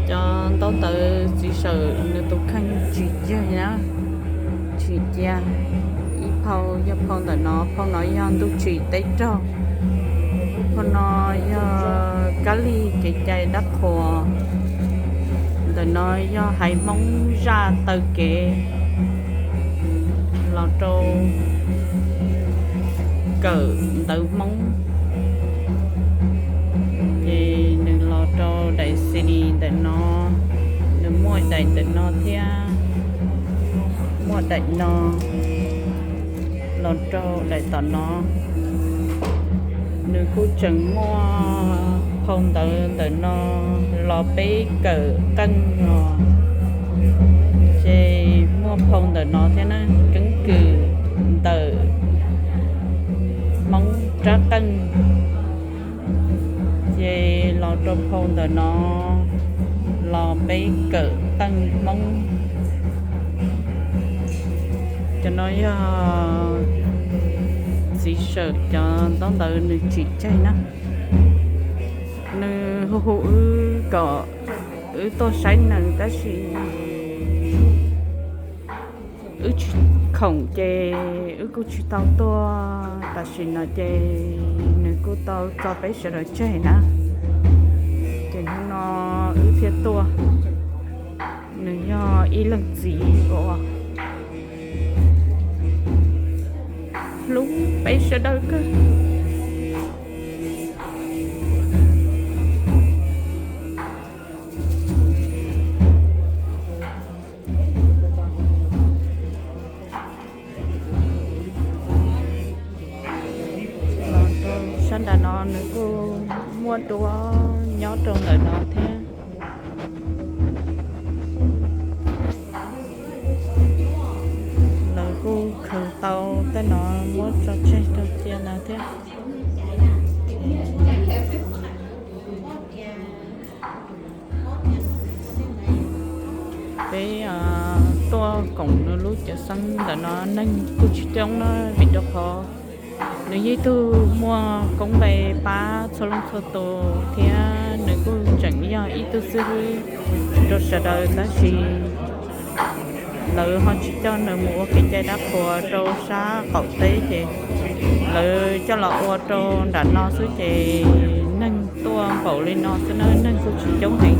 Cov ntaub ntawv txiv sawm nws tus kheej tsis yawg na, tsis cia. Ib phau yog phau ntawm no, phau no yog ntuj tsim teb raug, phau no yog kab li kev cai dab qhuas, ntawm no yog haiv Hmoob zaj taw kev los rau kawm ntawv Hmoob. Ces nws los rau daim C D ntawm no, nws muaj daim ntawm no thiab, muaj daim no los rau daim tom no. Nws kuj tseem muaj phau ntawv ntawm no los peb kawm qeej os. Ces muaj phau ntawm no thiab na, keeb kwm ntawm Hmoob rab qeej. Ces los rau phau ntawm no los peb kawm qeej Hmoob. Cov no yog txiv sawm cov ntaub ntawv nws tsim tseg na. Nws hu hu wb kom wb tuaj saib nws tab sis wb tsis khoom ces wb kuj tsis tau tuaj. Tam sim no ces nws kuj tau tso peb sawv daws tseg na, ces hnub no wb thiaj tuaj. Nws yog ib leej txiv uas hlub peb sawv daws kawg. Los rau sab nram no nws kuj muaj duab nyob rau ntawm no thiab. Lawv kuj khaws tau tej no muab tso tseg rau cia no thiab. Peb tuaj koom nws lub cawv xeeb ntawm no neeg kuj tsis coob na, vim rau qhov nws yog ib tug muaj koob npe pab txhua leej txhua tus thiab nws kuj tseem yog ib tug xib hwb rau sawv daws tab sis lawv ho tsis coj nws mus ua kev cai dab qhuas rau sab qaum teb ces lawv coj los ua rau nram no xwb ces neeg tuaj npaum li no xwb na, neeg kuj tsis coob heev.